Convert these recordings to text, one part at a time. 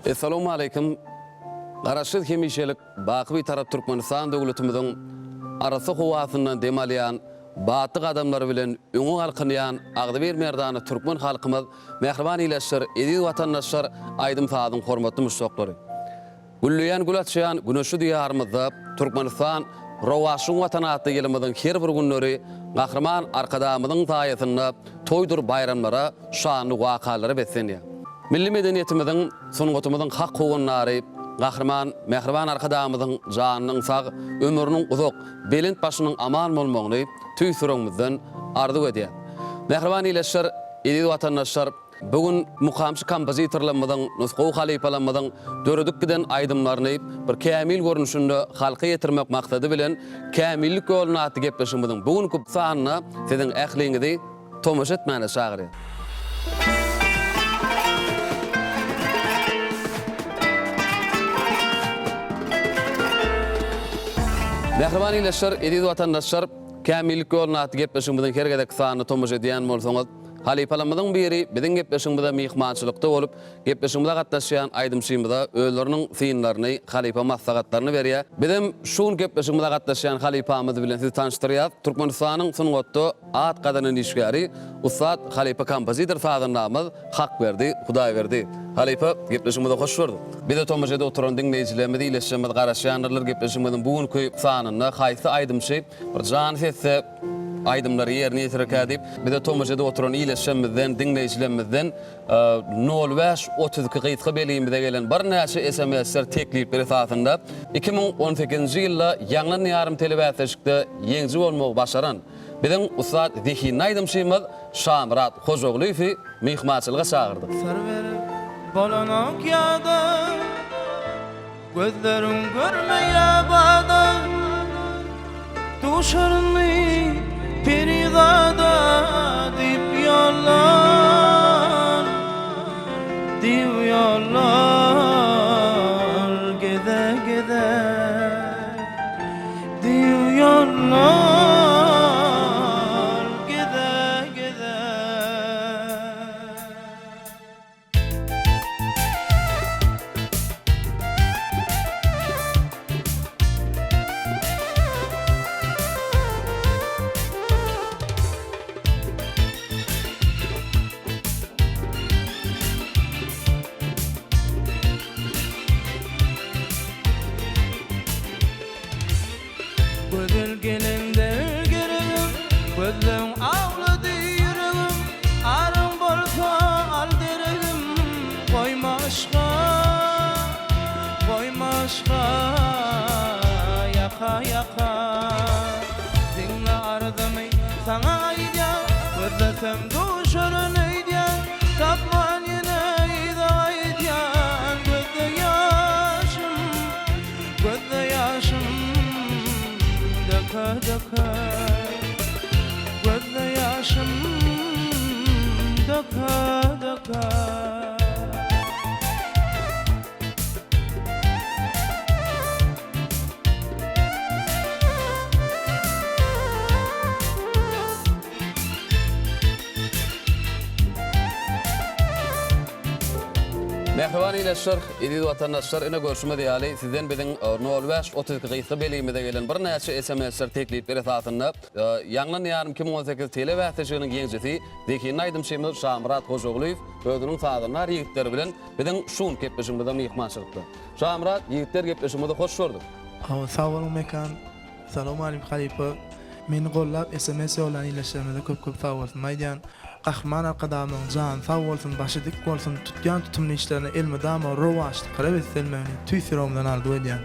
Essalawmaleýkim! Garaşsyz hemişelik baky Bitarap Türkmenistan döwletimiziň arassa howasyndan dem alýan, batly gadamlary bilen öňe galkynýan agzybir merdana türkmen halkymyz, mähriban ildeşler, eziz watandaşlar, aýdym-sazyň hormatly muşdaklary! Gülleýän gül açýan güneşli Diýarymyzda Türkmenistan rowaçlygyň Watany atly ýylymyzyň her bir günleri Gahryman Arkadagymyzyň saýasynda toýdur baýramlara, şanly wakalara beslenýär. Milli medeniýetimiziň, sungatymyzyň hak howandary Gahryman, mähriban Arkadagymyzyň janynyň sag, ömrüniň uzak, belent başynyň aman bolmagyny tüýs ýüregimizden arzuw edýäs. Mähriban ildeşler, eziz watandaşlar! Bu gün mukamçy kompozitorlarymyzyň, nusgawy halypalarymyzyň döredip giden aýdymlaryny bir kämil görnüşinde halka ýetirmek maksady bilen Kämillik ýoluna atly gepleşigimiziň bu günki sanyna siziň ähliňizi tomaşa etmäne çagyrýas. Mähriban ildeşler, eziz watandaşlar, Kämillik ýoluna atly gepleşigimiziň her gezekki sanyna tomaşa edýän bolsaňyz, Halypalarymyzyň biri biziň gepleşigimize myhmançylykda bolup, gepleşigimize gatnaşýan aýdymçymyza özleriniň synlaryny, halypa maslahatlaryny berýär. Bizem şu gün gepleşigimize gatnaşýan halypamyz bilen sizi tanyşdyrýas. Türkmenistanyň sungatda at gazanan işgäri, ussat halypa kompozitor sazandamyz Hakberdi Hudaýberdi. Halypa, gepleşigimize hoş gördük. Bize tomaşa edip oturan diňleýjilerimiz, ildeşlerimiz garaşýandyrlar gepleşigimiziň bu günki sanynda haýsy aýdymçy bir jan sesde aýdymlary ýerine ýetirerkä diýip, bize tomaşa edip oturan ildeşlerimizden, diňleýjilerimizden nol bäş 32 gysga belgimize gelen birnäçe SMS-ler, teklipler esasynda 2018-nji ýylda Ýaňlan ýarym telebäsleşikde ýeňiji bolmagy başaran biziň ussat zehinli aýdymçymyz Şamyrat Hojagulyýewi myhmançylyga çagyrdyk. Syr berip bolanok ýada. Gözleriň görmeýä bada Duşarynmy perizada Diýip ýollar Diýip ýollar Geze-geze Diýip ýollar Geze-geze. Gözel gelende geregim, Gözleň awlady ýüregim, Aryň bolsa al deregim, Goýma yşga, goýma yşga, Ýaka-ýaka. Diňle arzymy saňa aýdýan, Gözlesem duşaryn öýdýän, Tapman ýene yza gaýdýan, Gözde ýaşym, Gözde ýaşym döke-döke, Gözde ýaşym döke-döke. Mähriban ildeşler, eziz watandaşlar, ine görşümiz ýaly, sizden biziň nol bäş 32 gysga belgimize gelen birnäçe SMS-ler, teklipler esasynda Ýaňlan ýarym 2018 telebäsleşiginiň ýeňijisi, zehinli aýdymçymyz Şamyrat Hojagulyýew özüniň sazandar ýigitleri bilen biziň şu günki gepleşigimizde myhmançylykda. Şamyrat, ýigitler gepleşigimizi hoş gördük. Hawa, sag boluň Mekan. Salowmaleýkim halypa. Meni gollap sms ýollan ildeşlerimize köp köp sagbolsun aýdýan. Gahryman Arkadagymyzyň jany sag bolsun, başy dik bolsun, tutýan tutumly işlerine elmydama rowaçlyklara beslenmegini tüýs ýüregimden arzuw edýän.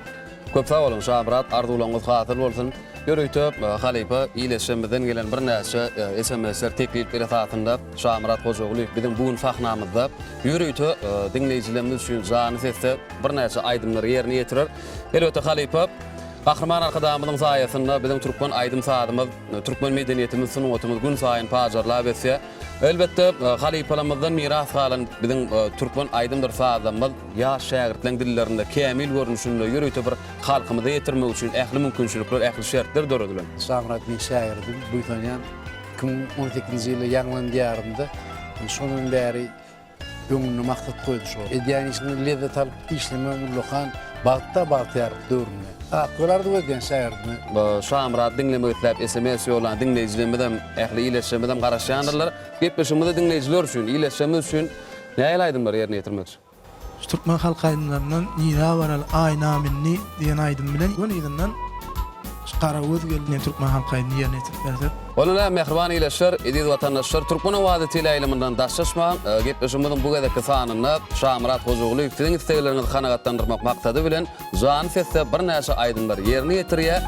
Köp sag boluň Şamyrat arzuwlaryňyz hasyl bolsun. Ýörite halypa ildeşlerimizden gelen birnäçe SMS-ler teklipler esasynda Şamyrat Hojagulyýew biziň bu gün sahnamyzda ýörite diňleýjilerimiz üçin janly sesde birnäçe aýdymlary ýerine ýetirer. Elbetde halypa Gahryman Arkadagymyzyň saýasynda biziň türkmen aýdym-sazymyz, türkmen medeniýetimiz, sungatymyz günsaýyn pajarlap ösýär. Elbetde, halypalarymyzdan miras galan biziň türkmen aýdymdyr sazlarymyz ýaş şägirtleň dillerinde kämil görnüşinde ýörite bir halkymyza ýetirmek üçin ähli mümkinçilikler, ähli şertler döredilen. Şamyrat meň şägirdim, buýsanýan. 2018-nji ýylda Ýaňlan diýarynda, şondan bäri. Öňünde maksat goýdy şo. Edýän işiňden lezzet alyp işlemek ullakan bagtda bagtyýarlyk döwründe. Ak ýol arzuw edýän şägirdine. Bu Şamyrat diňlemek isläp sms ýollan diňleýjilerimizem, ähli ildeşlerimizem garaşýandyrlar. Gepleşigimizi diňleýjiler üçin, ildeşlerimiz üçin nähili aýdymlary ýerine ýetirmekçi? Şu türkmen halk aýdymlaryndan Nirä baraly Aýnam indi diýen aýdym bilen göni yzyndan şu Garagöz gelin diýen türkmen halk aýdymyny ýerine ýetirip bersek. Onda näme mähriban ildeşler, eziz watandaşlar Türkmen owazy teleýaýlymyndan daşlaşmaň, gepleşigimiziň bu gezekki sanynda Şamyrat Hojagulyýew siziň islegleriňizi kanagatlandyrmak maksady bilen janly sesde birnäçe aýdymlary ýerine ýetirýär.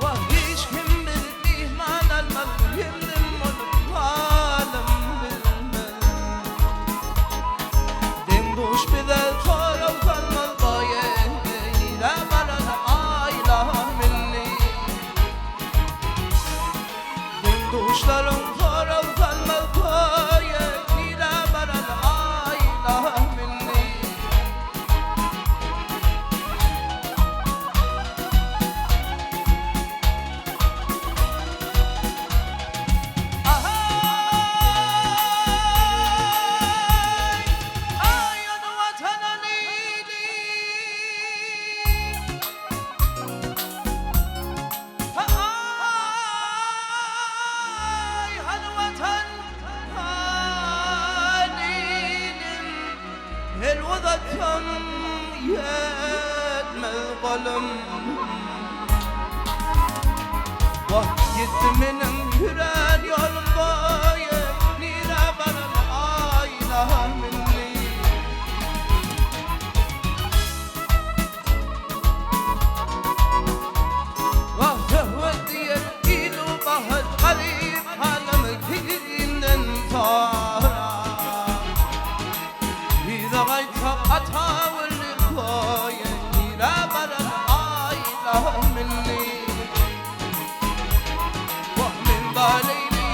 Wah hiç kim bizi myhman almaz Hemdem bolup halym bilmez Deň-duş bize sorag salmaz Goý nirä baran aýlam indi Deň-duşlaryň sorag salmaz Goý nirä baran aýlam indi. El uzatsam ýetmez golum. Wah, ýetdi meniň ýüren ýolum boýy, Nirä baran aýlam indi. Wah, söhbet diýen ilu bahat, Garyp halymy kimden sorar. Yza gaýtsak ata weli toýy, Nirä barar aýlam indi. Wah, men baleýli.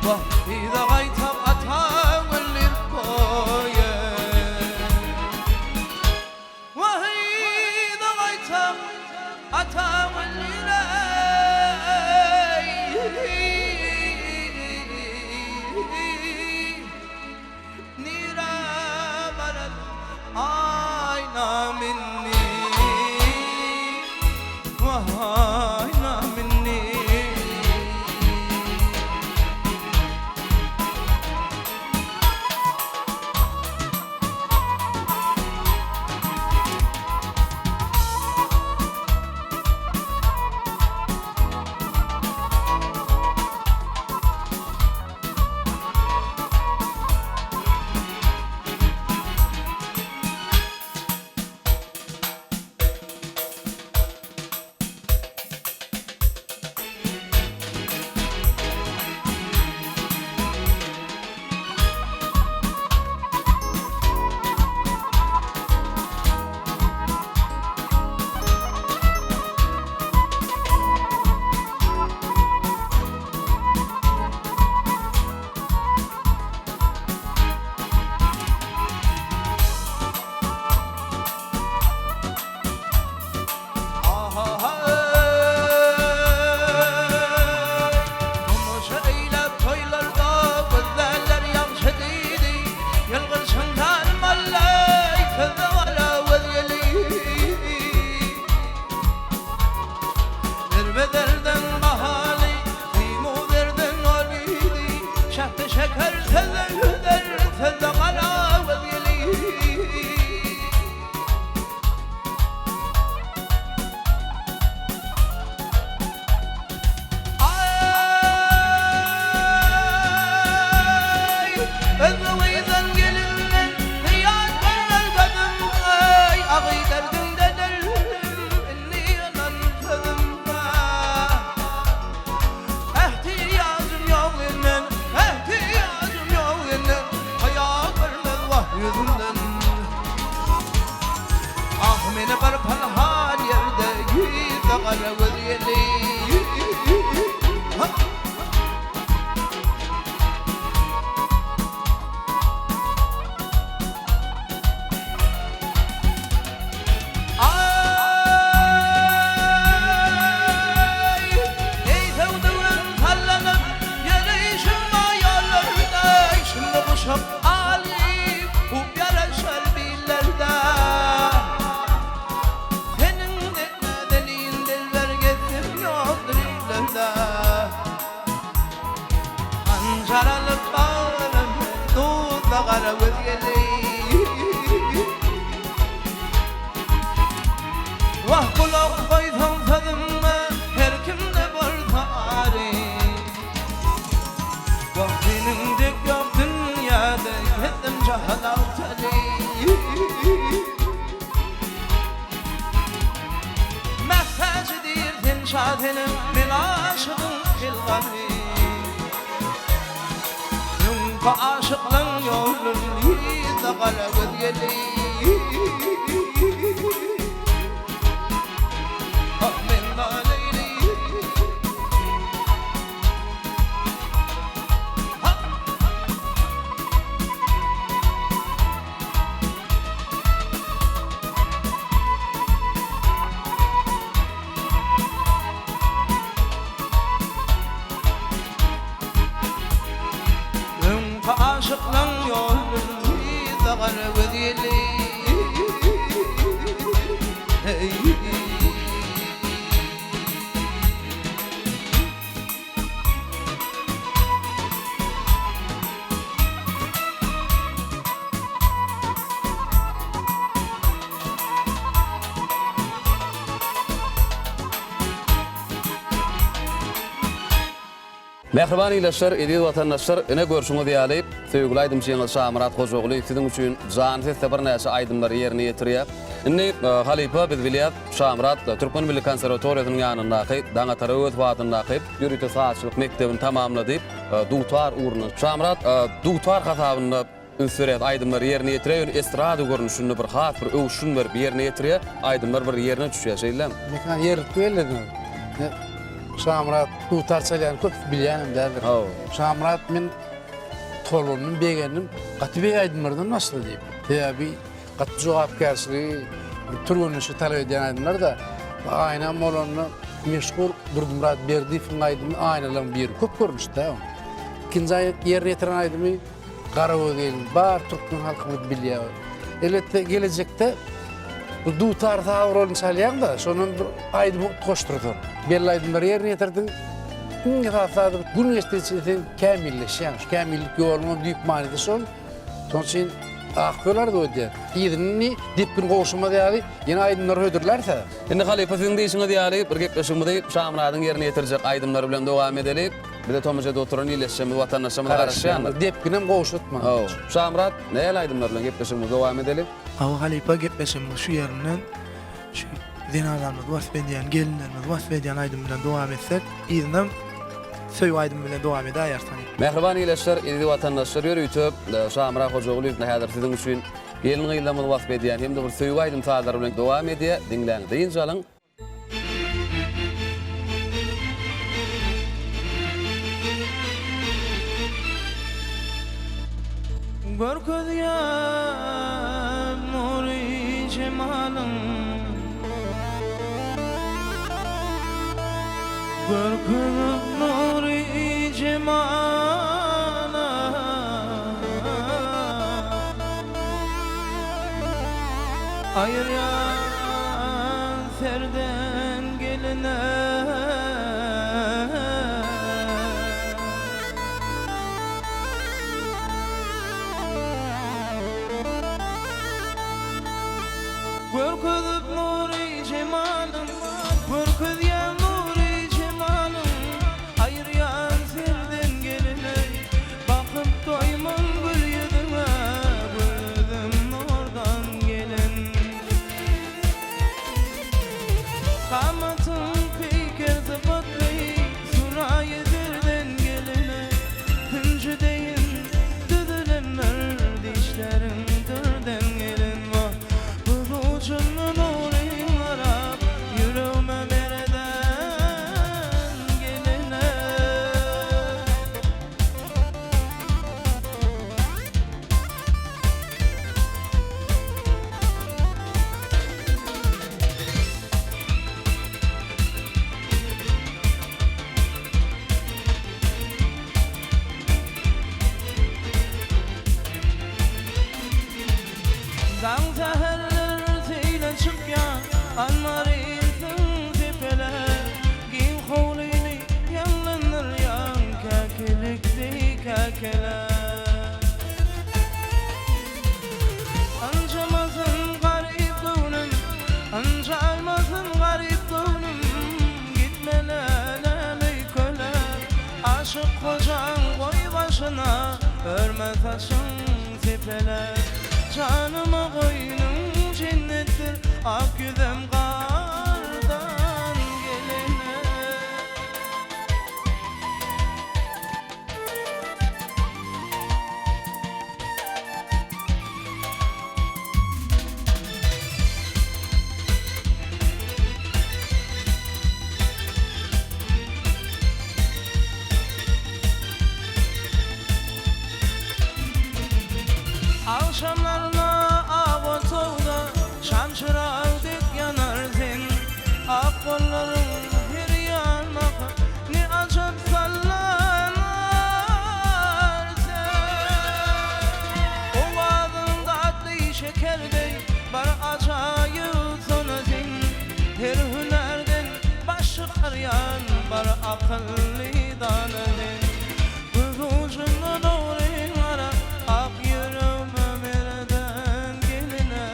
Wah, yza gaýtsak ata weli toýy. Wah, yza gaýtsak ata weli Nirä barar aýnam indi? Wah, aýnam indi. gara göz gelin. Ha! Aý, eý söwdügim sallanyp ýöreýşim bar ýollarda, Şunda guşak alyp, hup ýaraşar billerde. Seniň dek näzenin dilber gezdim ýokdur illerde. Hanjar alyp bagrym duzla gara göz gelin. Wah gulak goýsaň sözüme her kimde bolsa ary. Wah seniň dek ýok dünýäde gezdim jahan agtary. Mähtäji diýr sen şa senem men aşygyň pelgamy. Öňki aşyklaň ýolun yzda gara göz gelin. Ah men naleýli. Ha! Öňki aşyklaň ýolun yzda gara göz ýeli. Heý. Mähriban ildeşler, eziz watandaşlar, ine görşüňiz ýaly, söýgüli aýdymçyňyz Şamyrat Hojagulyýew siziň üçin jan sesde birnäçe aýdymlary ýerine ýetirýär. Indi, halypa, biz bilýäs, Şamyrat Türkmen milli konserwatoriýasynyň ýanyndaky Daňatar Öwezow adyndaky ýörite sazçylyk mekdebini tamamlady, dutar ugrundan. Şamyrat dutar hasabynda üns berýär, aýdymlary ýerine ýetirýär, ýöne estrada görnüşinde bir has bir öwüşgin berip ýerine ýetirýär, aýdymlar bir ýerine düşýär, şeýlemi? Mekan ýerlikli bellediňiz. Şamyrat dutar çalýany köpüsi bilýänem däldir. Şamyrat men tolgundym, begendim, gaty beýik aýdymlardan başlady diýip. Sebäbi Gaty jogapkärçiligi, bir türgenleşigi talap edýän aýdymlar-da. Bu Aýnam bolanda meşhur Durdymyrat Berdiýewiň aýdymy Aýnalaň biri. Köp görnüşde o. Ikinji ýerine ýetiren aýdymy Garagöz gelin. Bar türkmen halkymyz bilýär. Elbetde gelejekde bu dutar saz guralyny çalýaň-da, şondan bir aýdymy utgaşdyrsaň. Belli aýdymlary ýerine ýetirdiň. Iň esasy zady gün geçdigiçe sen kämilleşýäň. Şu kämillik ýolunyň düýp manysy şol. Şonuň üçin ak ýol arzuw edýär. Yzyny indi depgin gowşamaz ýaly ýene aýdymlary hödürlärse. Indi halypa siziň diýşiňiz ýaly bir gepleşigimizi Şamyradyň ýerine ýetirjek aýdymlary bilen dowam edeli. Bize tomaşa edip oturan ildeşlerimiz, watandaşlarymyz garaşýandyr. Depginem gowşatma. Hawa. Şamyrat, nähili aýdymlar bilen gepleşigimizi dowam edeli? Hawa halypa gepleşigimizi şu ýerinden şu zenanlarymyzy wasp edýän, gelinlerimizi wasp edýän aýdym bilen dowam etsek, yzynam Söýgi aýdymy bilen dowam edäýeris hany. Mähriban ildeşler, eziz watandaşlar ýörite Şamyrat Hojagulyýew häzir siziň üçin gelin-gyzlarymyzy wasp edýän hem-de bir söýgi aýdym sazlary bilen dowam edýär. Diňläň, dynç alyň. Görkezýär nury jemalyň. Görkezip nury jemala. Aýyrýan serden geline. Görkezip nury jemalyn, Görkezýän nury jemalyn, Aýyrýan serden gelini, Bakyp doýman gül ýüzüňe, Gözüm nurdan gelen. Kamatyň. Ýaýmasyn garyp göwnüm, gitme läläm öýkele. Aşyk gojaň goý başyna, örme saçyň sepele. Janyma goýnuň jennetdir, ak ýüzem gardan gelene. Agşamlaryna ak otagda şamçyrag dek ýanar sen. Ak gollaryň her ýanmaka ne ajap sallanar sen. Owazyň datly şeker deý bir ajaýyp sona sen. Her hünärden baş çykarýan bir akylly dana sen. Göz ujunda dogry gara ak ýüregime merdan geline.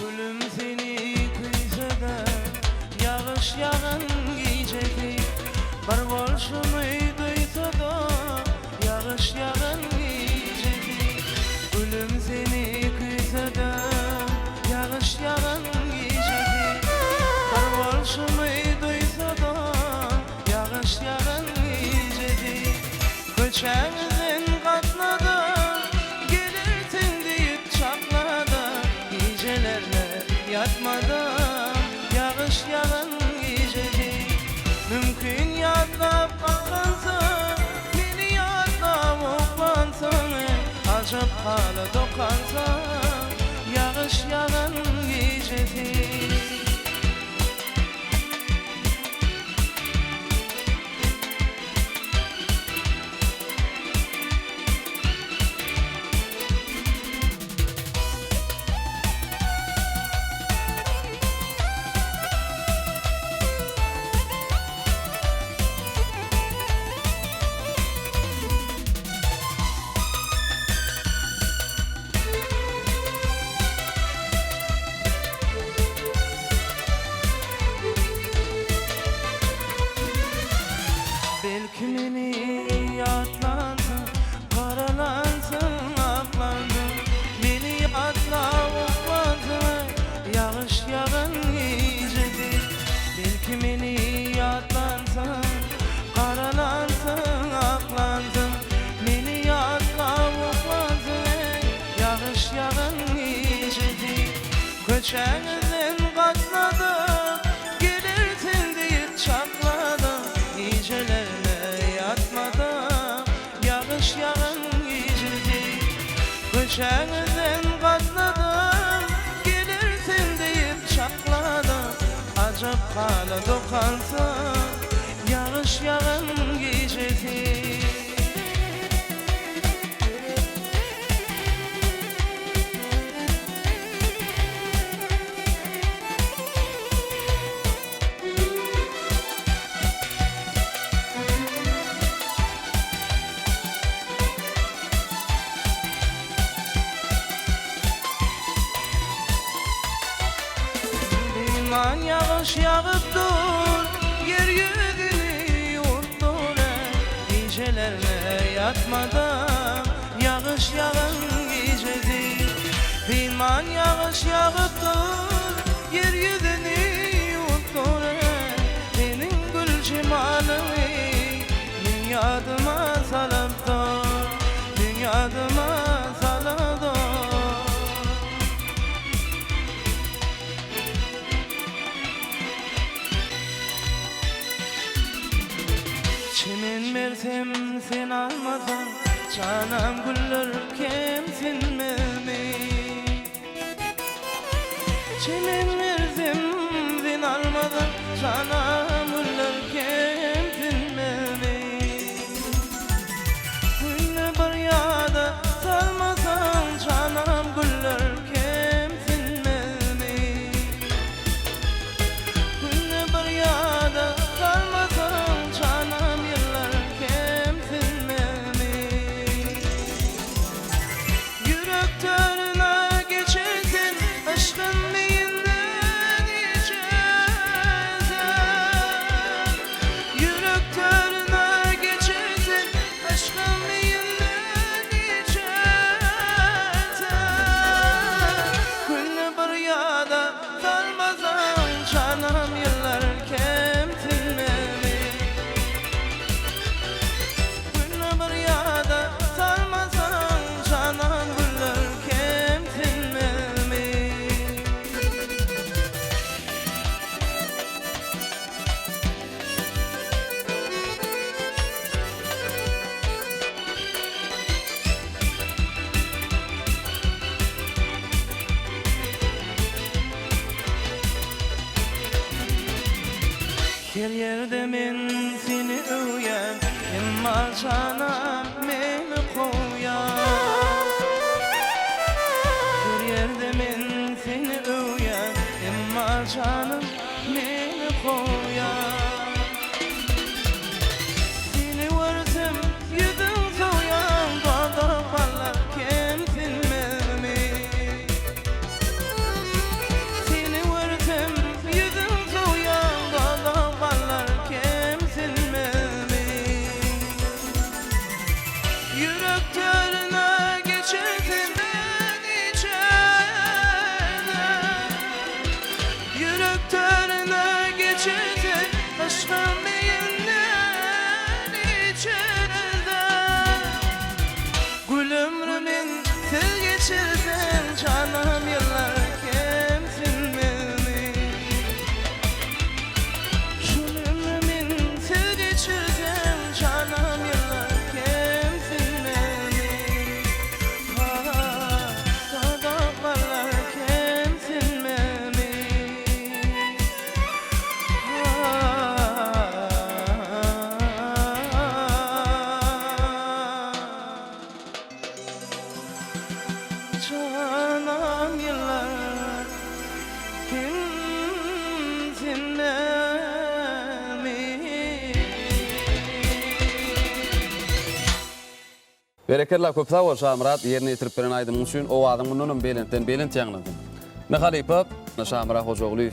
Gülüm seni küýsede Ýagyş ýagan gijesi Bir bolşumy duýsa-da Ýagyş ýagan gijesi Gülüm seni küýsede Ýagyş ýagan gijesi Bir bolşumy duýsa-da Ýagyş ýagan gijesi Köçäňizden gatnadym, Gelersiň diýip çakladym, Gijelerine ýatmadym, Ýagyş ýagan gijedi. Mümkin ýatlap galkansyň, Meni ýatlap uklansyň, Ajap hala dokansyň, Ýagyş ýagan gijesi. Belki meni ýatlansyň, garalansyň, aklansyň, Meni ýatlap uklansyň, ýagyş ýagan gijedi. Belki meni ýatlansyň, garalansyň, aklansyň, Meni ýatlap uklansyň, ýagyş ýagan gijedi. Köçäňizden gatnadym, gelersiň diýip çakladym, Gijelerine ýatmadym, ýagyş ýagan gijedi. Köçäňizden gatnadym, gelersiň diýip çakladym, Ajap hala dokansyň, ýagyş ýagan gijesi. Duman ýagyş ýagyp dur, Ýer ýüzüni ýuwup dur, Gijelerine ýatmadan Ýagyş ýagan gijedi. Duman ýagyş ýagyp dur, Ýer ýüzüni ýuwup dur, Seniň gül jemalyňy Meň ýadyma salyp dur, Meň ýadyma salyp dur. Çemen bersem sen almasaň, Janam güller kemsinmezmi? Çemen bersem sen almasaň, Janam güller kemsinmezmi? Her ýerde men seni öwýän, emma janam meni kowýar. Her ýerde men seni öwýän, emma janym meni kowýar. Seni görsem ýüzüm sowýan, dodak ballar kemsinmezmi? Seni görsem ýüzüm sowýan dodak ballar kemsinmezmi? Ýürek törüne geçirsin niçede Ýürek törüne geçirsin yşkym meýinden içerde Gül ömrümin siz geçirsen janam ýyllar kemsinmezmi? Şul ömrümin siz geçirsen janam ýyllar kemsinmezmi? Ah, dodaklar kemsinmezmi? Janam ýyllar kemsinmezmi? Berekella köp sag bol Şamyrat ýerine ýetirip beren aýdymyň üçin owazyň mundanam belentden belent ýaňlansyn. Ine halypa Şamyrat Hojagulyýew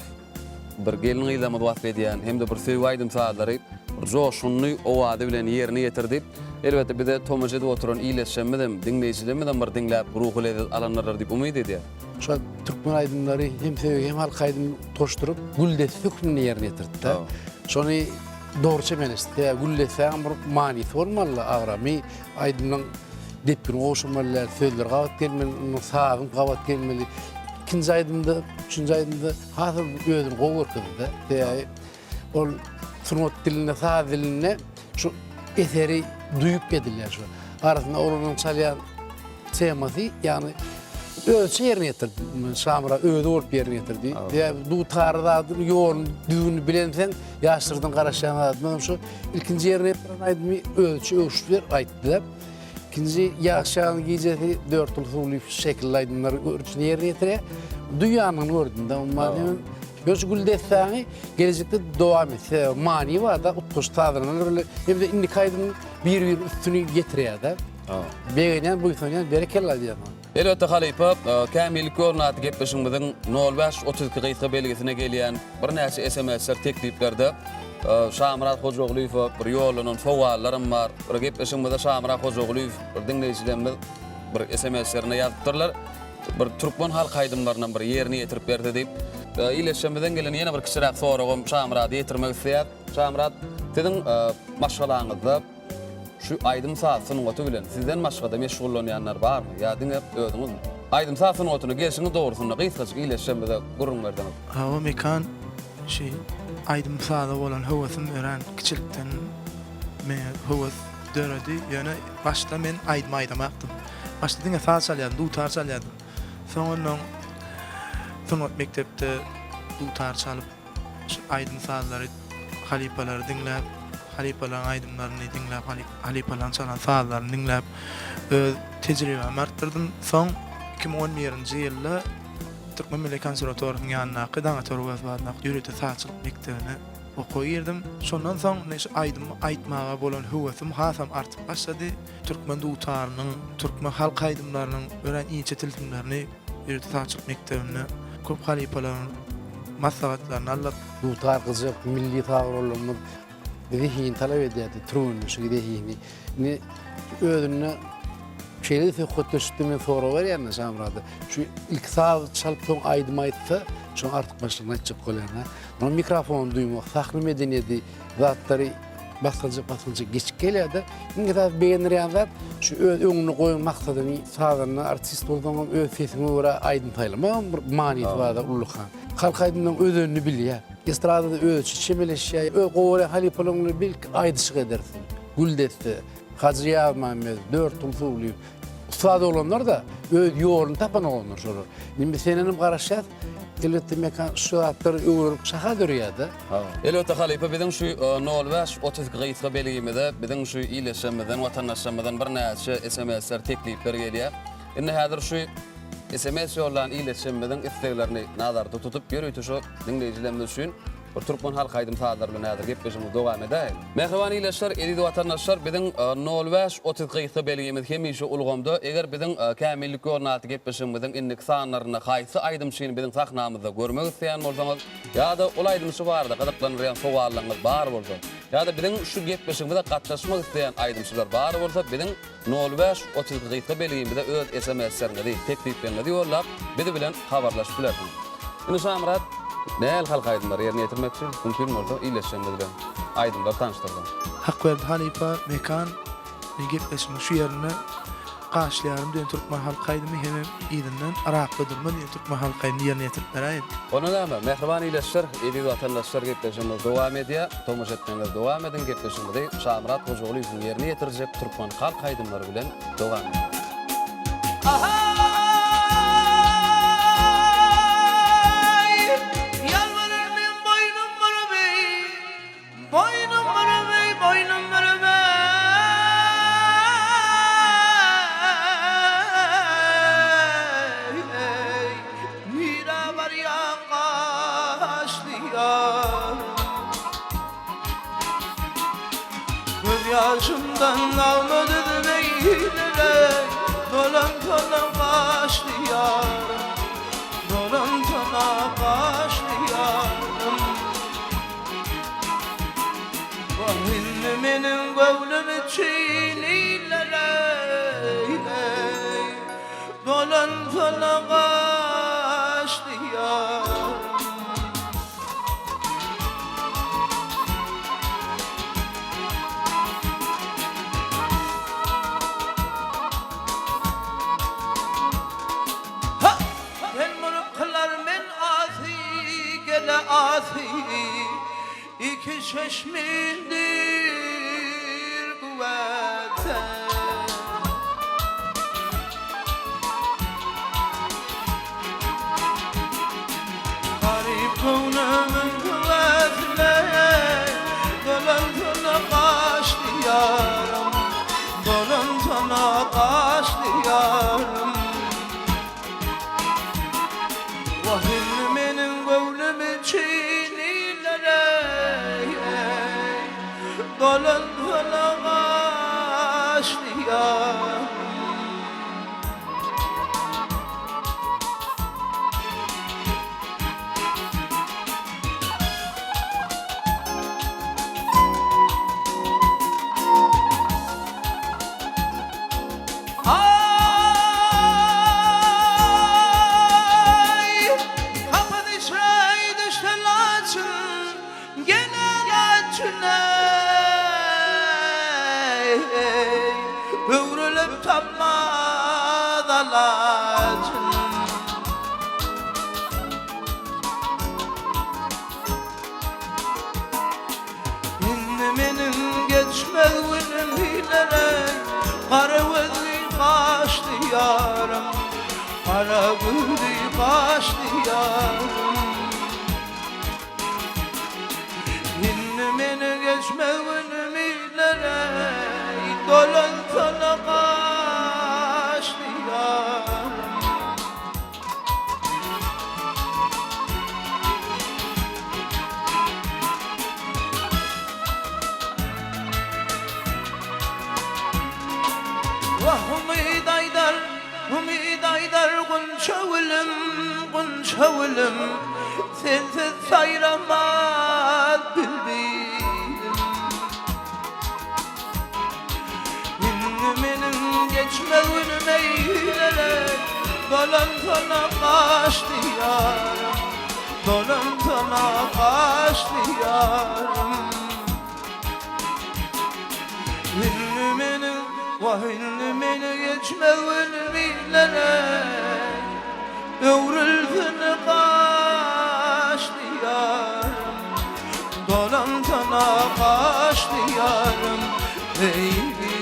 bir gelin gyzlarymyzy wasp edýän hem-de bir söýgi aýdym sazlary bir joşgunly owazy bilen ýerine ýetirdi. Elbetde bize tomaşa edip oturan ildeşlerimiz hem diňleýjilerimiz hem bir diňläp ruhy lezzet alandyrlar diýip umyt edýäs. Şol türkmen aýdymlary hem söýgi hem halk aýdym utgaşdyryp güldesse hökmünde ýerine ýetirdi-de. Şony dogry çemeleşdi. Sebäbi güldessäň bir manysy bolmaly, agramy, Aýdymyň depgini goşulmaly däl, sözler gabat gelmeli, onuň sazyň gabat gelmeli. Ikinji aýdymda, üçünji aýdymda has özüni gowy görkezdi-de. Sebäbi ol sungat dilinde, saz dilinde şu eseri duýup edilýär şu. Arasynda oglanyň çalýan temasy, ýagny özçe ýerine ýetirdi. Şamyrat özi bolup ýerine ýetirdi. Sebäbi dutary zadyny, ýoluny, düzgünini bilenseň, ýaşlardan garaşýan zadymyzam şu. Ilkinji ýerine ýetiren aýdymy özüçe öwşüp aýtdy. Ikinji Ýagşy gijesi Dörtül suwly şekilli aýdymlary görüşini ýerine ýetirýär. Duýanyny gördüm de, umuman Ýöne gül dessäňi gelejekde dowam etse, many bar-da, utgaşyk sazlanalar bilen hem-de indiki aýdym bir-biriniň üstüni ýetirýär-de. Begenýän, buýsanýan, berekella diýýän. Elbetde halypa, Kämillik ýoluna atly gepleşigimiziň nol bäş 32 gysga belgisine gelýän birnäçe SMS-ler, tekliplerde Şamyrat Hojagulyýewe bir ýollanan sowallaram bar. Bir gepleşigimizde Şamyrat Hojagulyýew bir diňleýjilerimiz bir SMS-lerinde ýazypdyrlar. Bir türkmen halk aýdymlaryndan bir ýerine ýetirip berse diýip. Ildeşlerimizden gelen ýene bir kiçiräk soragam Şamyrada ýetirmek isleýäs. Şamyrat, siziň maşgalaňyzda Şu aýdym-saz sungaty bilen sizden başga-da meşgullanýanlar barmy ýa diňe özüňizmi? Aýdym-saz sungatyna gelşiňiz dogrusynda gysgajyk ildeşlerimize gürrüň berseňiz. Hawa Mekan şu aýdym-saza bolan höwesim örän kiçilikden meňe höwes döredi. Ýöne başda men aýdym aýdamakdym. Başda diňe saz çalýardym, dutar çalýardym. Soň onnoň sungat mekdepde dutar çalyp Şu aýdym-sazlary halypalary diňläp, halypalaryň aýdymlaryny diňläp, halypalaryň çalan sazlaryny diňläp öz tejribämi artdyrdym. Soň 2011-nji ýylda Türkmen milli konserwatoriýasynyň ýanyndaky Daňatar Öwezow adyndaky ýörite sazçylyk mekdebine okuwa girdim. Şondan soň indi şu aýdym aýtmaga bolan höwesim hasam artyp başlady. Türkmen dutarynyň, türkmen halk aýdymlarynyň örän inçe tilsimlerini ýörite sazçylyk mekdebinde köp halypalaryň maslahatlaryny aldyk. Dutar, gyjak milli saz gurallarymyz zehin talap edýärdi, türgenleşigi, zehini. Indi özünde şeýle söhbetdeşlikde men sorag berýän-de Şamyrada, şu ilki saz çalyp soň aýdym aýtsa, şoň artykmaçlygyny aýtjak bolýan-a. Munuň mikrofony duýmak, sahna medeniýeti zatlary basgançak-basgançak geçip gelýär-de. Iň esasy begendirýän zat, şu öz öňünde goýan maksadyňy sazanda, artist bolsaňam öz sesiňe görä aýdym saýlamagam bir manysy bar-da ullakan. Halk aýdymlaryň özenini bilýär. Estradada özüçe çemeleşýär. Öz gowy görýän halypalaryň bilen belki aýdyşyk edersiň. Güldesse, Hajy Ýazmämmet, Dörtgül Suwlyýew. Ussat oglanlar-da, öz ýoluny tapan oglanlar şolar. Indi biz sendenem garaşýas. Elbetde Mekan şu zatlary öwrenip şaha dörýär-de. Elbetde halypa biziň şu nol bäş 32 gysga belgimize biziň şu ildeşlerimizden watandaşlarymyzdan birnäçe SMS-ler teklipler gelýär. Indi häzir şu SMS ýollan ildeşlerimiziň isleglerini nazarda tutup ýörite şu diňleýjilerimiz üçin Bir türkmen halk aýdym sazlary bilen häzir gepleşigimizi dowam edäýeli. Mähriban ildeşler, eziz watandaşlar, biziň nol bäş 30 gysga belgimiz hemişe ulgamda. Eger biziň Kämillik ýoluna atly gepleşigimiziň indiki sanlarynda haýsy aýdymçyny biziň sahnamyzda görmek isleýän bolsaňyz ýa-da ol aýdymçy barada gyzyklandyrýan sowallaryňyz bar bolsa, ýa-da biziň şu gepleşigimize gatnaşmak isleýän aýdymçylar bar bolsa, biziň nol bäş 32 gysga belgimize öz SMS-leriňizi, teklipleriňizi ýollap, biz bilen habarlaşyp bilersiňiz. Indi Şamyrat, nähili halk aýdymlary ýerine ýetirmekçi? Mümkin bolsa, ildeşlerimiz bilen aýdymlary tanyşdyrsaň. Hakberdi halypa Mekan men gepleşigiň şu ýerinde Gaşly ýarym diýen türkmen halk aýdymy hemem yzyndan Yrakda durma diýen türkmen halk aýdymyny ýerine ýetirip beräýin. Onda näme, mähriban ildeşler, eziz watandaşlar gepleşigimiz dowam edýär. Tomaşa etmegiňizi dowam ediň, gepleşigimizi Şamyrat Hojagulyýewiň ýerine ýetirjek türkmen halk aýdymlary bilen dowam edýär. Ahaý, ýalbarar men boýnum burup eý, Boýnum burup eý, boýnum burup eý, Nirä barýaň gaçdy ýar. Gözýaşymdan nagma düzüp eýlere, Dolan tona gaçdy ýarym, Dolan tona gaçdy ýarym. Wah indi meniň göwnüm üçin illere, Dolan tona gaçdy ýarym. Ha! Sen muny kylar men asy, gele asy, Iki çeşmindir güwäse. Garyp göwnümiň güwäsine Dolan-tona gaçdy ýarym, Dolan-tona gaçdy ýarym. Wah indi meniň göwnüm üçin illere Dolan-tona gaçdy ýarym. Aý, hapa düşeý düşse laçyn, Gele laçyn-eý, Öwrülip tapmaz alajyn. Indi meniň geçmez günüm hilere, Gara gözli gaşly ýarym, Gara gözli gaşly ýarym. Indi meniň geçmez günüm hilere, Dolansana gaşly ýarym. Wah umyt aýdar, umyt aýdar gunça gülüm, gunça gülüm, Sensiz saýramaz bilbilim. Indi meniň geçmez günüm eýlere, Dolan sona gaçdy ýarym, Dolan sona gaçdy ýarym. Indi meniň, wah indi meniň geçmez günüm eýlere, Öwrülsin gaçdy ýarym, Dolan sana gaçdy ýarym, Baby.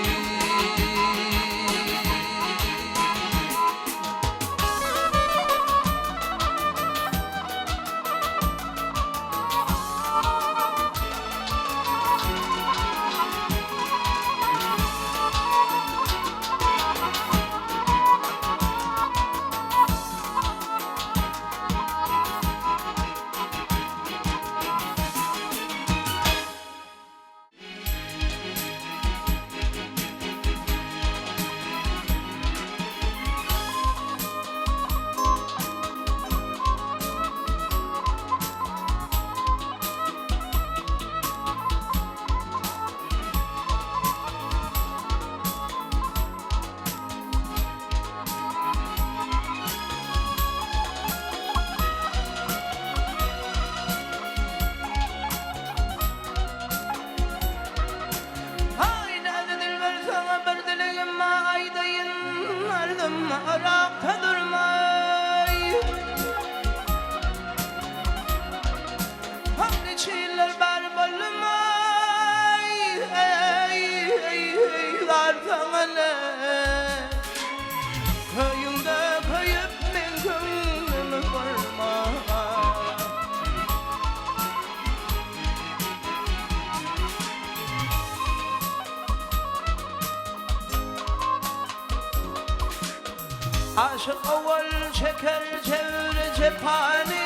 Aşyk owal çeker jebri jepany,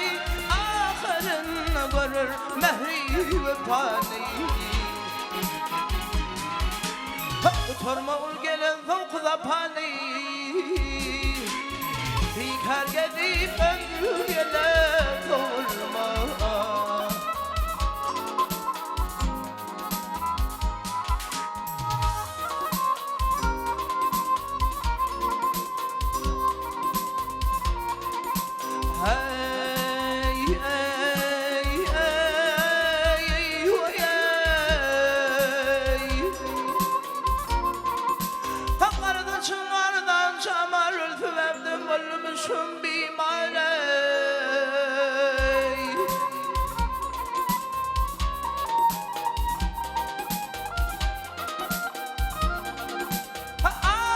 Ahyrynda görür mähri wepany. Gutarma ol gelen sowky-zapany, Bikär gezip ömri ýele sowulma. Aý,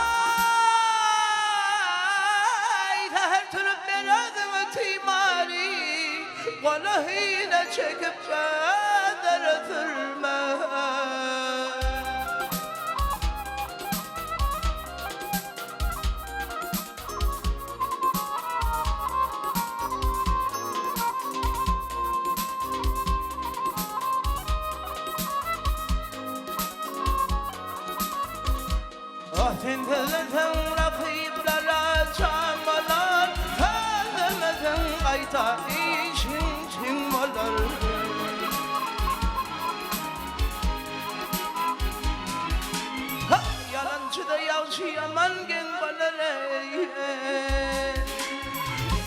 säher turup men özümi timary, Gola hile çekip gözlere sürme. Ah sen sözleseň rakyplara jan bolar, Sözlemeseň gaýta işiň çiň bolar. Ah ýalançyda ýagşy ýaman geň bolar eý.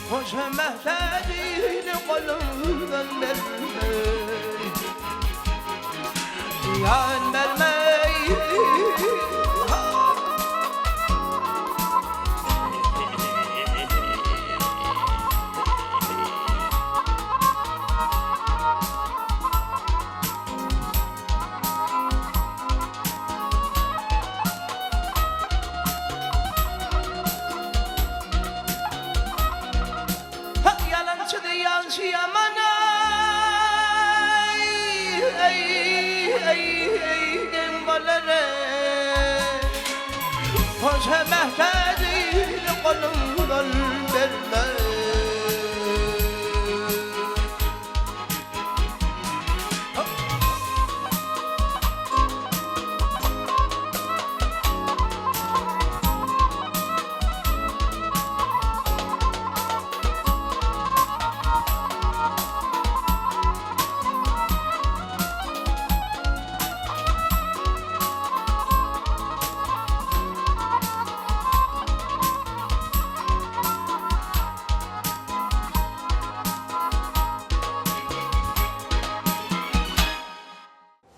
Hoşa mähtäjini goluňdan berme. Ýan berme. Hak ýalançy ýagşy ýaman aý eý eý eý geň bolar eý Hoşa mähtäjini goluňdan berme.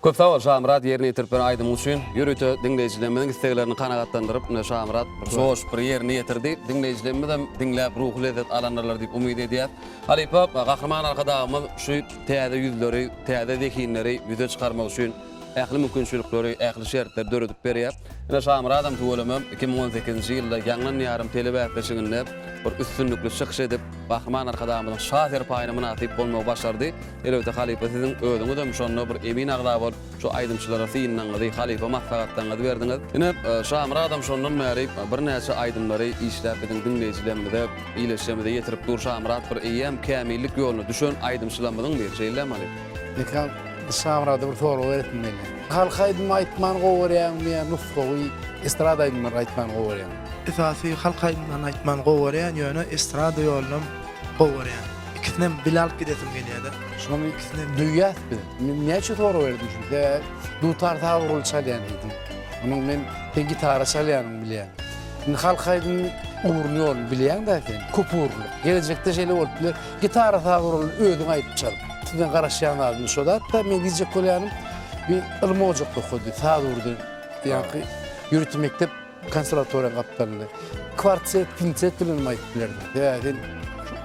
Köp sag bol Şamyrat ýerine ýetirip beren aýdymyň üçin. Ýörite diňleýjilerimiziň isleglerini kanagatlandyryp ine Şamyrat bir joşup bir ýerine ýetirdi. Diňleýjilerimizem diňläp ruhy lezzet alandyrlar diýip umyt edýäs. Halypa Gahryman Arkadagymyz şu täze ýüzleri, täze zehinleri ýüze çykarmak üçin ähli mümkinçilikleri, ähli şertleri döredip berýär. Ine Şamyradam tüweleme 2018-nji ýylda Ýaňlan ýarym telebäsleşiginde bir üstünlikli çykyş edip, Gahryman Arkadagymyzyň Şa serpaýyna mynasyp bolmagy başardy. Elbetde halypa siziň özüňizem şonda bir emin agza bolup şu aýdymçylara synlaňyzy, halypa maslahatlaryňyzy berdiňiz. Ine, Şamyradam şondan bäri birnäçe aýdymlary işläp biziň diňleýjilerimize, ildeşlerimize ýetirip dur. Şamyrat bir eýýäm kämillik ýoluna düşen aýdymçylarymyzyň biri, şeýle dälmi halypa? Mekan, Şamyrada bir sorag beresim gelýär. Halk aýdymy aýtmany gowy görýäňmi ýa nusgawy estrada aýdymlary aýtmany gowy görýäňmi? Esasy halk aýdymlaryny aýtmany gowy görýän, ýöne estrada ýolunam gowy görýän. Ikisinem bile alyp gidesim gelýär-de. Şony ikisinem duýýas biz. Men näçe sorag berdim şuny. Sebäbi dutar saz guraly çalýan diýdim. Onuň men sen gitara çalýanyňy bilýän. Indi halk aýdymyny ugruny ýoluny bilýäň-dä sen. Köp ugurly. Gelejekde şeýle bolup biler. Gitara saz guralyny özüň aýdyp çal. Sizden garaşýan zadym şo zat-da. Men diýjek bolýanym bir ylym ojakda okady, saz urdy. Ýaňky ýörite mekdep Konserwatoriýanyň gapdalynda. Kwartet, kwintet bilen hem aýdyp bilerdim. Sebäbi sen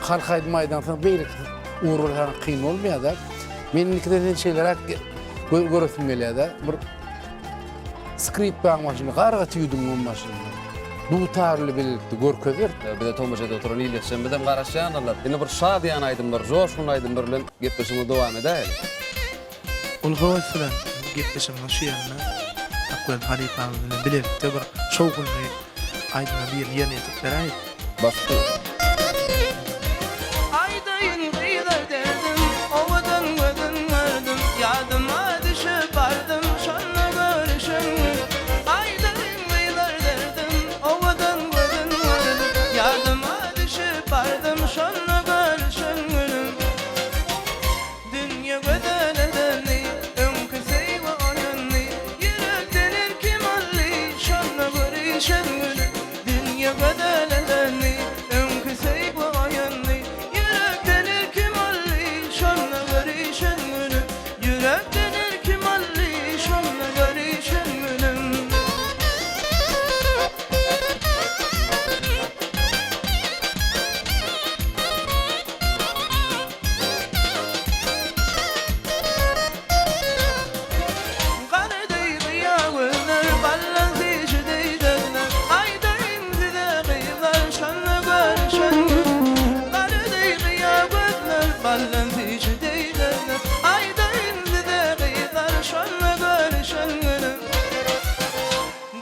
halk aýdymy aýdansoň beýleki ugurlar saňa kyn bolmaýar-da. Men indikide sen şeýleräk göresim gelýär-de. Bir skripkaň başynda, garga tüýdügiň başynda dutarly birlikde görkezer. Bize tomaşa edip oturan ildeşlerimizem garaşýandyrlar. Indi bir şadyýan aýdymlar, joşgunly aýdymlar bilen gepleşigimizi dowam edäýeli. Uly höwes bilen gepleşigimiziň şu ýerinde Akberdi halypamyz bilen bilelikde bir şowhunly aýdymyň birini ýerine ýetirip beräýik. Baş üstüne. Aýdaýyn gyza derdim, owadan gözün gördüm, Ýadyma düşüp bardym şonda görüşen gün. Aýdaýyn gyza derdim, owadan gözün gördüm, Ýadyma düşüp bardym şonda görüşen günüm. Dünýe gözel edendi, öňki söýgi oýandy, Ýürekden erkim aldy şonda görüşen günüm. Dünýe gözel edendi, öňki söýgi oýandy, Ýürekden erkim aldy şonda görüşen günüm. Ýürekden erkim aldy şonda görüşen günüm. Gara deý gyýa gözler, ballan süýji deý dözler, Aýdaýyn size gyzlar, şonda görüşen gün. Gara deý gyýa gözler, ballan süýji deý dözler, Aýdaýyn size gyzlar, şonda görüşen günüm.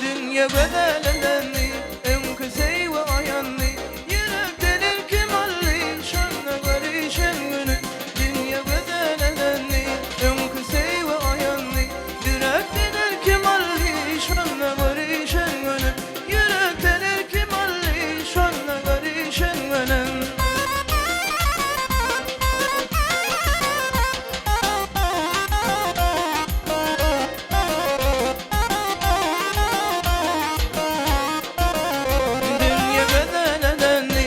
Dünýe gözel elendi, öňki söýgi oýandy, Ýürekden erkim aldy, şonda görüşen güni. Dünýe gözel elendi, öňki söýgi oýandy, Ýürekden erkim aldy, şonda görüşen güni. Ýürekden erkim aldy, şonda görüşen günüm. Dünýe gözele döndi,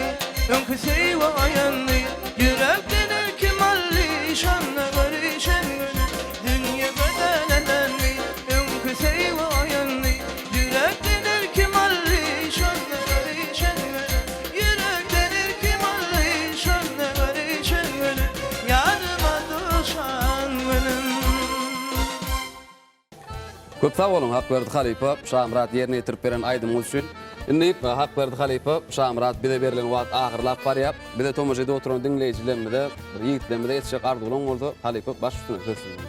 öňki söýgi oýandy, Ýürekden erkim aldy, şonda görüşen güni. Dünýe gözele döndi, öňki söýgi oýandy, Ýürekden erkim aldy, şonda görüşen güni. Ýürekden erkim aldy, şonda görüşen güni, Ýadyma duşan günüm. Köp sag boluň Hakberdi halypa Şamyrat ýerine ýetirip beren aýdymyňyz üçin. Indi Hakberdi halypa Şamyrat bize berlen wagt ahyrlap barýar. Bize tomaşa edip oturan diňleýjilerimize bir ýigitlerimize etjek arzuwlaň bolsa halypa baş üstüne söz sizde.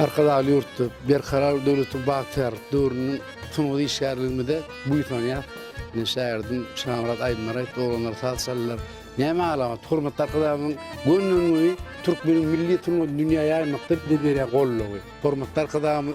Arkadagly ýurtda, Berkarar döwletiň bagtyýarlyk döwrüniň sungat işgärligimize buýsanýas. Ine şägirdim Şamyrat aýdymlar aýtdy, oglanlar saz çaldylar. Näme alamat? Hormatly Arkadagymyzyň gönden-göni türkmeniň milli sungatyny dünýä ýaýmakda bize berýän goldawy. Hormatly Arkadagymyz,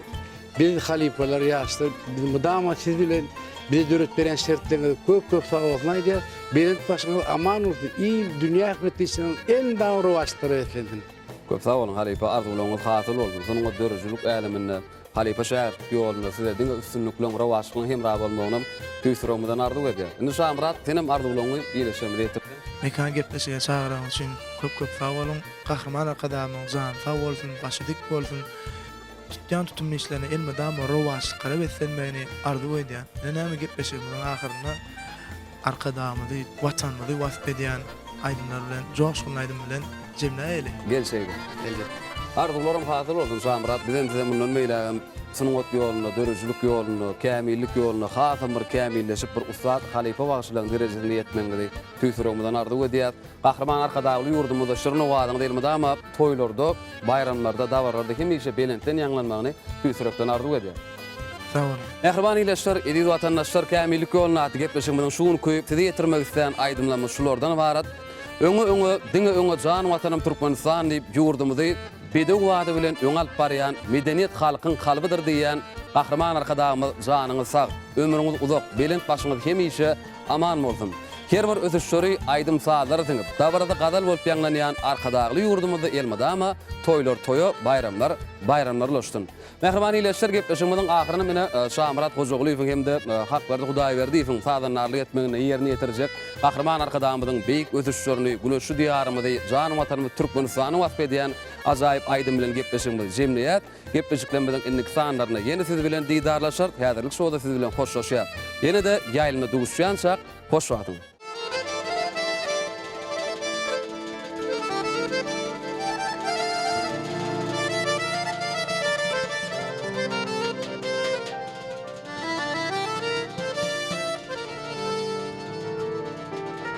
biz halypalar, ýaşlar biz mydama siz bilen bize döredip berýän şertleriňize köp-köp sag bolsun aýdýarys. Belent başyňyz aman bolsun, il, dünýä ähmiýetli işleriňiz elmydama rowaçlyklara beslensin. Köp sag boluň halypa arzuwlaryňyz hasyl bolsun sungat döredijilik äleminde halypa şägirtlik ýolunda size diňe üstünlikleň rowaçlygyň hemra bolmagynam tüýs ýüregimizden arzuw edýäs. Indi Şamyrat senem arzuwlaryňy ildeşlerimize ýetir. Mekan gepleşige çagyranyňyz üçin köp köp sag boluň. Gahryman Arkadagymyzyň jany sag bolsun, başy dik bolsun, tutýan tutumly işlerine elmydama rowaçlyklara beslenmegini arzuw edýän. Ine näme gepleşigimiziň ahyrynda Arkadagymyzy, Watanymyzy wasp edýän aýdymlar bilen, joşgunly aýdym bilen jemläýeli. Gel şeýle. Elbetde. Arzuwlarym hasyl bolsun Şamyrat bizem size mundan beýlägem sungat ýolunda, döredijilik ýolunda, kämillik ýolunda hasam bir kämilleşip bir ussat halypa bagşylaryň derejesine ýetmegiňizi tüýs ýüregimizden arzuw edýäs. Gahryman Arkadagly ýurdumyzda şirin owazyňyz elmydama toýlarda, baýramlarda, dabaralarda hemişe belentden ýaňlanmagyny tüýs ýürekden arzuw edýäris. Sag boluň. Mähriban ildeşler, eziz watandaşlar, Kämillik ýolunda atly gepleşigimiziň şu günki size ýetirmek islän aýdymlarymyz şulardan ybarat. Öňe öňe, diňe öňe jan Watanym Türkmenistan diýip ýurdumyzy bedew bady bilen öňe alyp barýan medeniýet halkyň kalbydyr diýýän Gahryman Arkadagymyz janyňyz sag, ömrüňiz uzak, belent başyňyz hemişe Aman bolsun! Her bir ösüşleri aýdym-sazlara siňip, dabarada gazal bolup ýaňlanýan Arkadagly ýurdumyzda elmydama toýlar toýa, baýramlar baýramlara ulaşsyn! Mähriban ildeşler, gepleşigimiziň ahyryny mine Şamyrat Hojagulyýewiň hem-de Hakberdi Hudaýberdiýewiň sazandarlyk etmeginde ýerine ýetirjek Gahryman Arkadagymyzyň beýik ösüşlerini, güneşli Diýarymyzy, jan Watanymyz Türkmenistany wasp edýän ajaýyp aýdym bilen gepleşigimizi jemleýäs. Gepleşiklerimiziň indiki sanlarynda ýene siz bilen didarlaşarys. Häzirlik şoda siz bilen hoşlaşýas. Ýene-de ýaýlymda duşuşýançak, hoş wagtyň!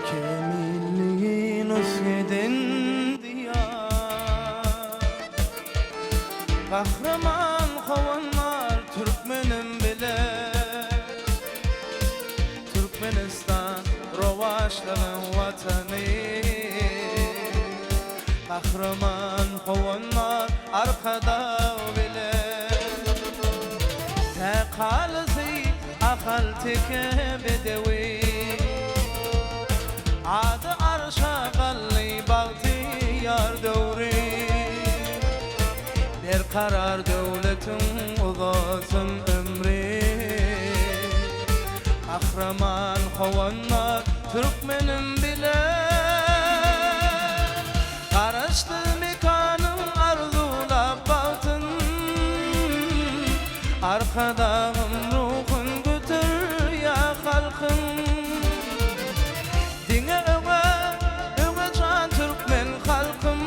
Kämilligi nusga eden Diýar. Gahryman howandar türkmenim bile Türkmenistan rowaç. Ýaşlaryň Watany. Gahryman Howandar Arkadag bilen. Tä kalysy Ahal-teke bedewi. Ady arşa galdy bagtyýar döwri. Berkarar döwletiň uzasyn ömri. Gahryman howandar türkmenim bile. Garaşdy mekanyň arzuwlap bagtyn. Arkadagym ruhun göterýä halkyň. Diňe öňe, öňe jan türkmen halkym.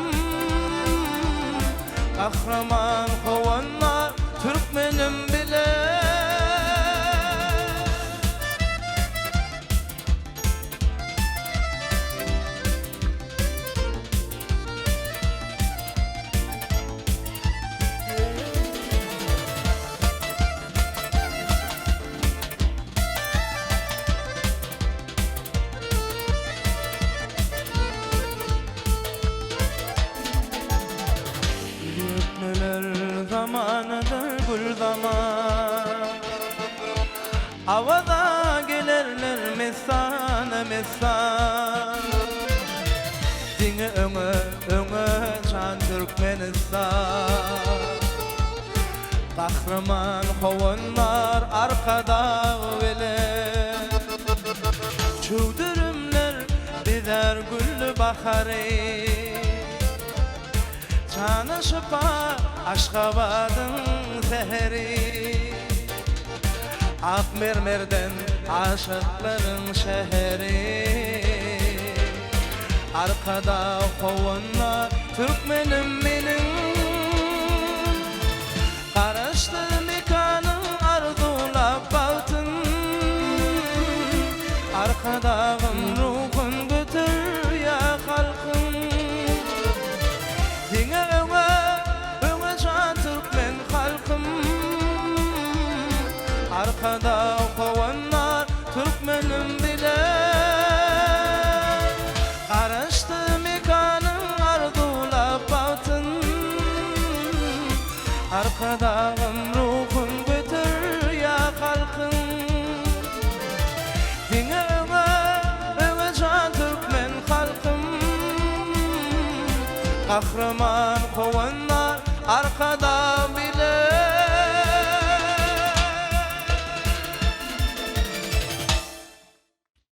Gahryman howandar türkmenim bile. Gül zamanadyr gül zaman. Awaza gelerler messana messan. Diňe öňe öňe jan Türkmenistan. Gahryman howandar Arkadag bilen. Çüwdürimler bezär gülli bahary. Jana şypa Aşgabadyň säheri. Ak mermerden aşyklaryň şäheri. Arkadag howandar türkmenim meniň. Garaşdy mekanyň arzuwlap bagtyn. Arkadagym ruhun göterýä halkyň. Diňe öňe, öňe jan türkmen halkym. Arkadag howandar türkmenim bile. Garaşdy mekanyň arzuwlap bagtyn. Arkadagym ruhun göterýä halkyň. Diňe öňe, öňe jan türkmen halkym. Gahryman howandar Arkadag.